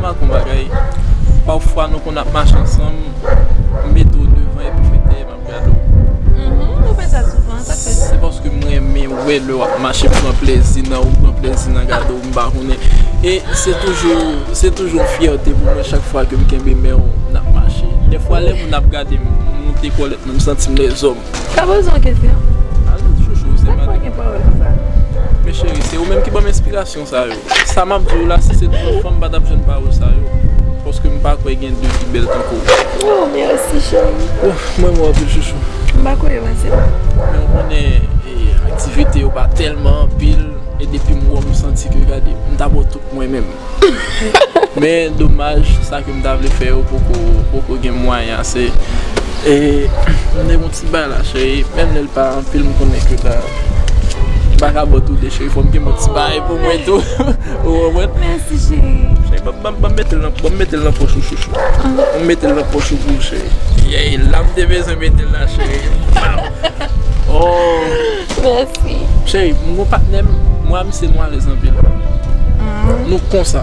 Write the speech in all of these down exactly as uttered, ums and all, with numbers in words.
Kon bagay, pafwa nou konn ap mache ansanm, m mete w devan epi w fè dèyè m ap gade w. Mhm, ou fè sa souvan, sa k fè sa? Se paske m renmen wè lè w ap mache, m pran plezi nan ou, m pran plezi nan gade w, m pa konnen. E se toujou, se toujou yon fyète pou mwen chak fwa ke m kenbe men w n ap mache. Dèfwa lè moun ap gade m, m moute kòlèt mwen, m santi m lèzòm. Sa poze yon kesyon. Alèz chouchou, se madanm. Sa k fè w gen pawòl konsa? Men cheri, se ou menm ki ban m enspirasyon sa yo. Sa m ap di w la, si se t yon fanm, m pa t ap jwenn pawòl sa yo. Paske m pa kwè gen de ki bèl tankou w. Oh, mèsi, cheri. Ouf, mwen renmen w anpil, chouchou. M pa kwè yo, men se bon. Men w konnen, e, aktivite yo pa tèlman anpil, e depi m wè w, m santi ke, gade, m ta ba w tout mwen menm. Men domaj, sa ke m ta vle fè yo poko, poko gen mwayen ase. E m te gon ti bagay la, cheri. Menm lè l pa anpil, m konnen ke ta, m pa ka ba w tou de, cheri. Fò m gen yon ti bagay pou mwen tou. Ou konprann? Mèsi, cheri. Cheri, ban, ban, ban m mete l nan, ban m mete l nan pòch ou, chouchou. Ban m mete l nan pòch ou pou ou, cheri. Yeah, la m te bezwen mete l la, cheri. Oh. Mèsi. Cheri, m gon patnè m, mwen ak misye nou alèz anpil. Nou konsa.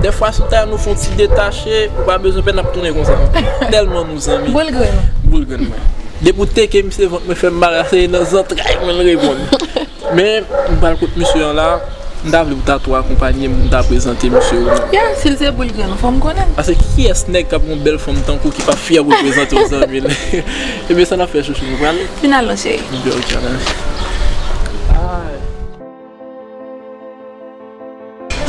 Dèfwa, si w ta nou fè yon ti detache, ou pa bezwen pè n ap tounen konsa. Tèlman nou zanmi. Boul grenn. Boul grenn mwen. Depi w teke misye vant mwen fè m mal, se nan zantray mwen l reponn. Men, m pral kot misye an la, m ta vle pou ta tou akonpanye m, m ta prezante misye ou non. Ya, si l se boul grenn, fò m konnen l. Paske kiyès nèg k ap yon bèl fanm tankou ki pa fyè pou l prezante yon zanmi l? Ebyen, sa n ap fè, chouchou, nou pral? Vin al non, cheri. Ebyen, ok, ann ale. Ay.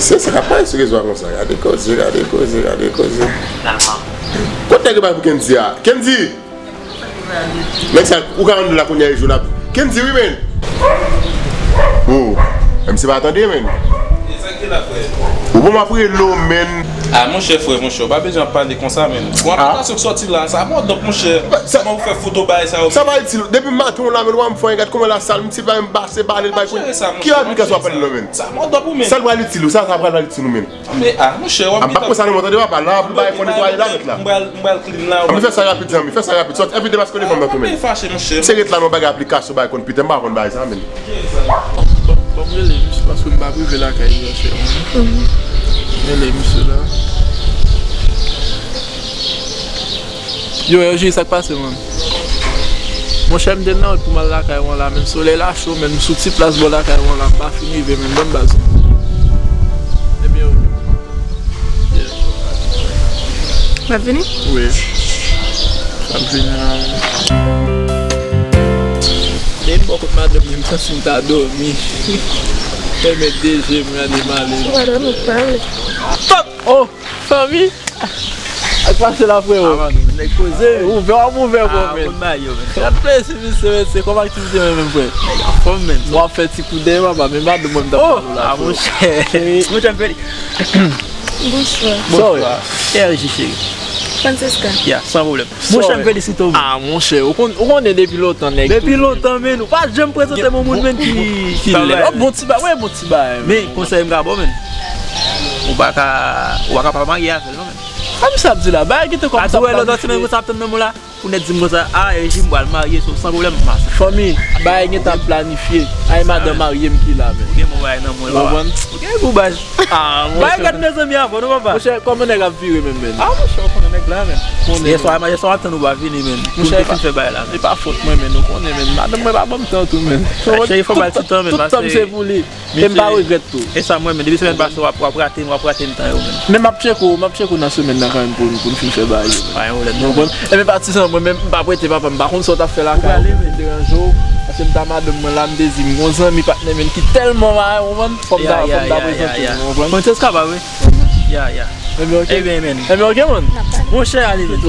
Se sa k ap pase sou rezo a konsa. Gade koze, gade koze, gade koze. Kot nèg yo bay pou Kendy a? Kendy! Nèg sa, ou ka rann la kounye a, jou la. Kendy, wi, men. Oh, men misye pa tande, men. Ou bon, m ap rele w, men. Ah, monchè, frè, monchè, ou pa bezwen ap pale konsa, men. Bon, aplikasyon k sòti la, sa bon, donk, monchè, kòman ou fè foto bagay sa yo? Sa pa itil. Depi maten, w la, men, w a m fè yon gad kòman la sal, misye pa menm pase, pale, bay kounye a. Ki aplikasyon w ap pale la, men? Sa bon, donk, ou, men. Sa l pral itil ou, sa, sa pral itil ou, men. Men, ah, monchè, w ap... M p ap konsa non, mwen, tande papa, la, pou bagay konn netwaye la, mèt la. M pral, m pral clean la, wi. Ann fè sa rapid, zanmi, fè sa rapid. Sòti, envite paske w te fanm nan tou, men. Fache, monchè. Se ret la, non, bagay aplikasyon, bagay konn piten, m pa konn bagay sa, men. Ban m, ban m rele misye, paske m p ap rive lakay li, monchè. Rele misye la. Yo, yo, Jiri, sa k pase, man? Monchè, m te nan wout pou m al lakay mwen la, men solèy la cho, men m sou ti plas bò lakay mwen la, m pa fin rive, men ban m baz. Ebyen, ok. Yeah. W ap vini? Wi. M ap vini la, wi. Depi m bò kot madanm li, m santi m ta dòmi. Fèmen de je m, gade m ale. Ou pa dòmi, ou pale. Stop! Oh! Fanmi! Sa k pase la, frewo? Avan nou, nèg koze, wi. Ouvè, w ap ouvè, bro, men. Konn bagay yo, men. Gad plezi, mesye, mesye. Kòman aktivite yo menm, frè? Nèg anfòm, men. Bon, w ap fè ti kou dèyè, papa, men madanm mwen, m t ap pale w la, frewo. Oh, ah, monchè. Monchè, m fè li. Bonswa. Bonswa. Bonswa. K R J, cheri. Francesca. Ya, san pwoblèm. Monchè, m felisite w. Ah, monchè, ou konn, ou konnen depi lontan, nèg. Depi lontan, men. Ou pa janm prezante m yon moun, men, ki, ki lèd. Oh, bon ti bagay, wi, bon ti bagay, men. Men, konsèy m ka ba w, men. Ou pa ka, ou pa ka pa marye avè l, non, men. Sa misye ap di la? Bagay gentan kòmanse ap planifye. Pa di w lòt sèmen, konsa ap tann nan mwen la. Pou nèg di m konsa, ah, Eji, m pral marye, so, san pwoblèm, m ap fè. Fanmi, bagay gentan ap planifye. Ay, madanm marye m ki la, men. Ou gen bon bagay nan mwen, papa. Ou gen gou baz. Ah, monchè. Bay gad mezanmi avan, non, papa. Monchè, kòman nèg ap vire menm, men? Ah, monchè, ou konnen nèg la, men. Yèswa, yèswa maten nou pa vini, men. Pou nou te fin fè bagay la, men. E pa fòt mwen, men, ou konnen, men. Madanm mwen pa ban m tan tou, men. Cheri, fò bay ti tan, men, tout tan m se pou li. E m pa regrèt tou. E sa m renmen, depi semèn pase, w ap, w ap rate, w ap rate m tan yo, men. Men m ap tcheke w, m ap tcheke w nan semèn nan kanmenm pou, pou n fin fè bagay yo, men. Pa gen pwoblèm, non. Ou konprann? Ebyen, patizan, mwen menm, m p ap rete, papa, m pa konn sa w t ap fè lakay ou, m deranje w. Paske m ta madanm mwen la, m te di m gon zanmi patnè men ki tèlman marye, w konprann? Fò m ta, fò m ta prezante l, w konprann? Francesca pa vre? Ya, ya. Ebyen, ok. Ebyen, men. Ebyen, ok, man. Monchè, ale, men.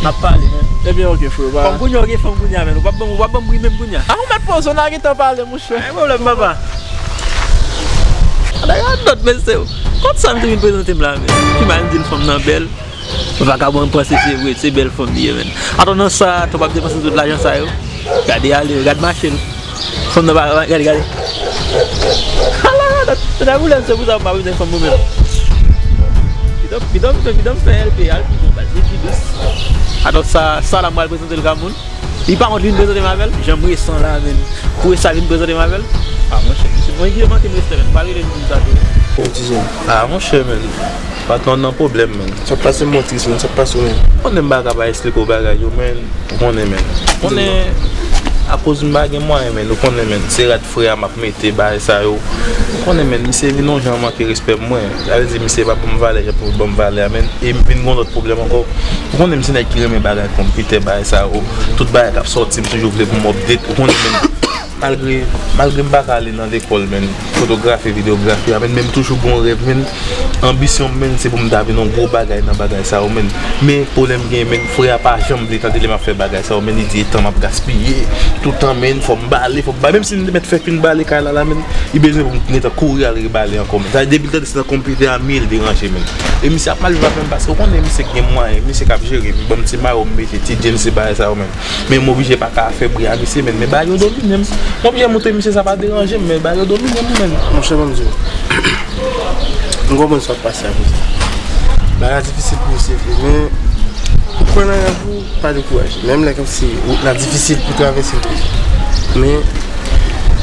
N ap pale, men. Ebyen, ok, frè, ba. Fanm kounye a, w gen fanm kounye a, men. Ou p ap ban m, ou p ap ban m ri menm kounye a. A, ou mèt poze w nan gentan pale, monchè. Pa gen pwoblèm, papa. Nèg radòt, mesye. Kot sa m te vin prezante m la, men? Ki mal m di l fanm nan bèl? Vakabon panse se vre, se bèl fanm li ye, men. Atò nan sa, tou p ap depanse tout lajan sa yo. Gade ale, gade mache l. Fanm nan pa, gade, gade. Ala, dat, se nan pwoblèm, se pou sa m pa bezwen fanm mwen menm. Pito, pito, pito, pito m fè L P al pi bon, baz, li pi dous. Atò sa, sa la m pral prezante l ka moun. Li pa wont vin prezante m avè l. Jan m resan la, men. Pou sa vin prezante m avè l. Ah, monchè, misye, mwen ki manke m respè, men. M pral rele l pou m sa tou. Bon, ti jèn. Ah, monchè, men. Patnè w nan pwoblèm, menn. Sa pase m tris, menn, sa pase w, menn. Konnen m pa ka pa esplike w bagay yo, menn. Ou konnen, menn. Konnen, akoz m pa gen mwayen, menn. Ou konnen, menn. Se rad frè a m ap mete, bagay sa yo. Ou konnen, menn, misye vin yon jan manke respè pou mwen. Sa vle di, misye pa ban m valè, jan pou ban m valè a, menn. E m vin gen yon lòt pwoblèm ankò. Ou konnen, m se nèg ki renmen bagay konpitè, bagay sa yo. Tout bagay k ap sòti, m toujou vle pou m update. Ou konnen, menn. Malgre, malgre m pa ka ale nan lekòl, menn, fotografi, videyografi a, menn, men m toujou gen yon rèv, menn, anbisyon m, menn, se pou m ta vin yon gwo bagay nan bagay sa yo, menn. Men, pwoblèm gen, menn, frè a pa janm vle tande lè m ap fè bagay sa yo, menn, li di, e tan m ap gaspiye, toutan, menn, fò m bale, fò m bale, menm si m te mèt fè fin bale kay la, la, menn, li bezwen pou m gentan kouri al rebale ankò, menn. Sa, depi l tande se nan konpitè a m ye, l deranje, menn. E misye ap mal viv avè m, paske w konnen misye gen mwayen, misye k ap jere m, ban m ti mayo m mete, ti jeans, se bagay sa yo, menn. Men m oblije pa ka fè bri a misye, menn. Men bagay yo domine m. M oblije montre misye sa pa deranje m, men bagay yo domine m, menn. Monchè, ban m di w. M konprann sa w ap pase a koze. Bagay la difisil pou w, se vre, men ou kwè nan rèv ou, pa dekouraje. Menm lè kòmsi wout la difisil pou travèse l toujou. Men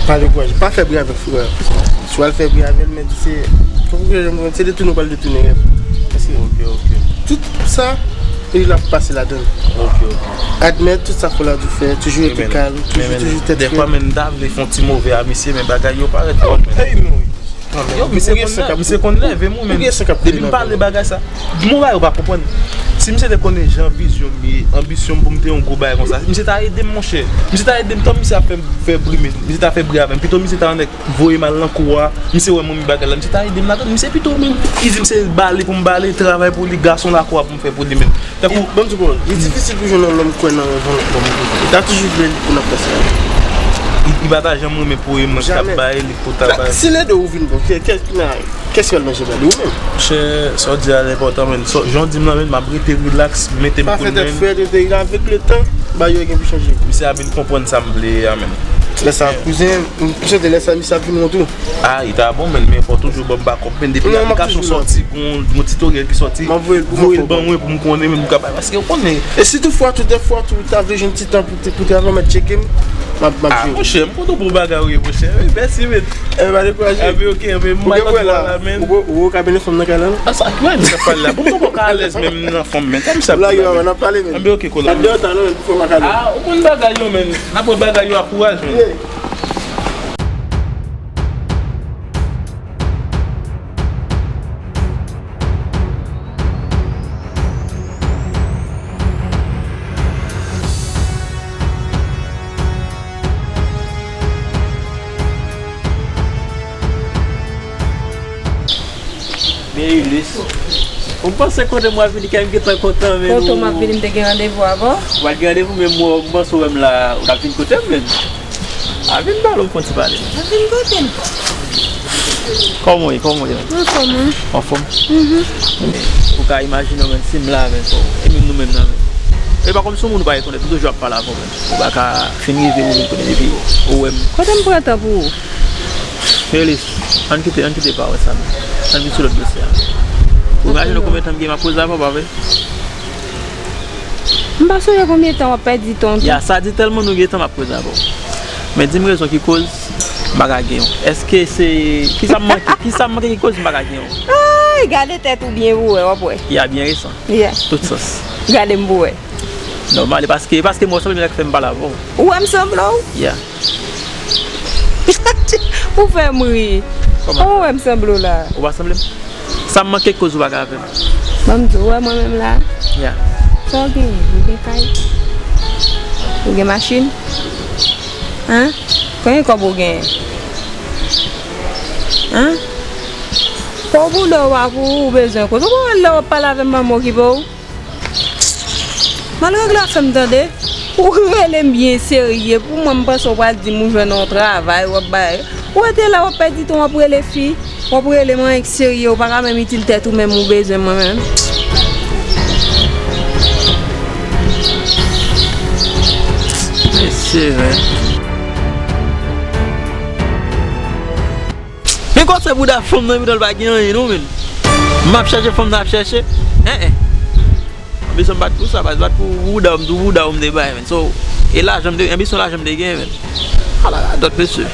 pa dekouraje. Pa fè bri avèk frè a. Si w al fè bri avè l, men di se, tankou ke jan m konn, se detounen w pral detounen rèv. Paske tout sa, e l ap pase ladan l. Ok, ok. Admèt tout sa fò la di fè, toujou rete kalm, toujou, toujou tèt frèt. Dèfwa, menn, m ta vle fè yon ti move a misye, men bagay yo parèt twòp, menn. Yo, misye konn lè, misye konn leve m, menn. Depi m pale bagay sa, moun bagay yo pa konprann. Si misye te konnen jan vizyon m ye, anbisyon m pou m te yon gwo bagay konsa, misye ta ede m, monchè. Misye ta ede m, tan misye ap fè, fè bri, misye ta fè bri avè m. Pito misye ta yon nèg voye m al nan kou a, misye wè m renmen bagay la, misye ta ede m ladan, misye pito menm. Li di m se bale pou m bale, travay pou li, gason lakou a pou m fè pou li menm. Tankou, ban m di w, li difisil pou jwenn yon nonm kwè nan rèv yon lòt nonm. Li ta toujou vle li pou n ap fè sa. Li, li pa ta janm renmen pou e mwen k ap bay li pou ta bay. Si lè de ou vin bon, kè, kè, kès ki al manje bal li, ou menm? Monchè, sa w di a enpòtan, menn. Jan w di m nan, menn, m ap rete rilaks, mete m koul, menn. Pa fè tèt frèt, rete rilaks, avèk letan, bagay yo gen pou chanje. Misye ap vin konprann sa m vle a, menn. Lè sa, kouzen, m swete lè sa, misye ap vin wont ou. Ah, li ta bon, menn, men fò toujou ban m bakòp, menn. Depi aplikasyon sòti, gon, gon titoryèl ki sòti, voye l ban mwen pou m konnen, menn, m ka bay, paske ou konnen. E si toutfwa, toutfwa, tou, ou ta vle jwenn ti tan pou te, pou travay, mèt tcheke m, m ap, m ap jere. Ah, monchè, m kontan pou bagay ou ye, monchè. Wi, mèsi, menn. Eh, pa dekouraje. Anben, ok, anben, m al nan twò la, menn. Ou, ou, ou ka mennen fanm nan kay la, non? Ah, sa, ki bagay misye ap pale la? Bon, m poko ka alèz menm nan fanm, menn. Sa misye ap pale la, menn? Anben, ok, kolab. Gade yo talon, menn, pou fè makadam. Ah, ou konn bagay yo, menn. N ap wè bagay yo a kouraj, menn. Men Ulysse, ou panse kote m ap vini kè m gentan kontan, men. Kote w m ap vini, m te gen randevou avè w? Ou pa t gen randevou, men m, m panse w wè m la, ou t ap vin kote m, men. A vin pale, ou fè yon ti pale. A vin kote m. Kòman w ye? Kòman w ye? Anfòm, wi. Anfòm? Mhm. Ou ka imajine w, menn, si m la, menn, so, e menm nou menm nan, menn. E pa kòmsi yon moun ou pa rekonèt, ou toujou ap pale avè w, menn. Ou pa ka fin rive ou vin konnen depi ou wè m. Kote m pran tan pou ou? Ulysse, ann kite, ann kite pawòl sa, menn. Ann vin sou lòt dosye a. Ou imajine w konbyen tan m gen m ap koze avè w, pa vre? M pa sonje konbyen tan w ap pèdi tan w. Ya, sa di tèlman nou gen tan m ap koze avè w. Men di m rezon ki koz m pa ka gen w. Èske se, kisa m manke, kisa m manke ki koz m pa ka gen w? Ay, gade tèt ou byen pou wè, w ap wè. Ya, byen resan. Ya. Tout sans. Gade m pou wè. Nòmal, e paske, e paske m wè w sanble m nèg k fè m pale avè w. Ou wè m sanble w? Ya. Ou fè m ri. Kòman? Kòman w wè m sanble w la? Ou pa sanble m? Sa m manke koz ou pa ka avè m? Ban m di w, ou wè mwen menm la? Ya. Sa w genyen? Ou gen kay? Ou gen machin? Hen? Konbyen kòb ou genyen? Hen? Kòb ou lè w pa pou ou, ou bezwen koz. Ou pa wè lè w ap pale avè m, manman okipe w? M al regle afè m, tande. Ou rele m byen serye. Pou mwen, m panse w pral di m ou jwenn yon travay, w ap bay. Ou rete la, w ap pèdi tan, w ap rele fi, w ap rele m anyen k serye, ou pa ka menm itil tèt ou menm, ou bezwen mwen menm. Mesye, men. Men kòse bouda fanm nan, epi l pa gen anyen non, menn. M ap chèche fanm nan ap chèche. En, en. Anbisyon m pa t pou sa, pa t pou bouda w, m di w bouda w m te bay, menn. So, e lajan m te, anbisyon lajan m te gen, menn. Ala radòt, mesye.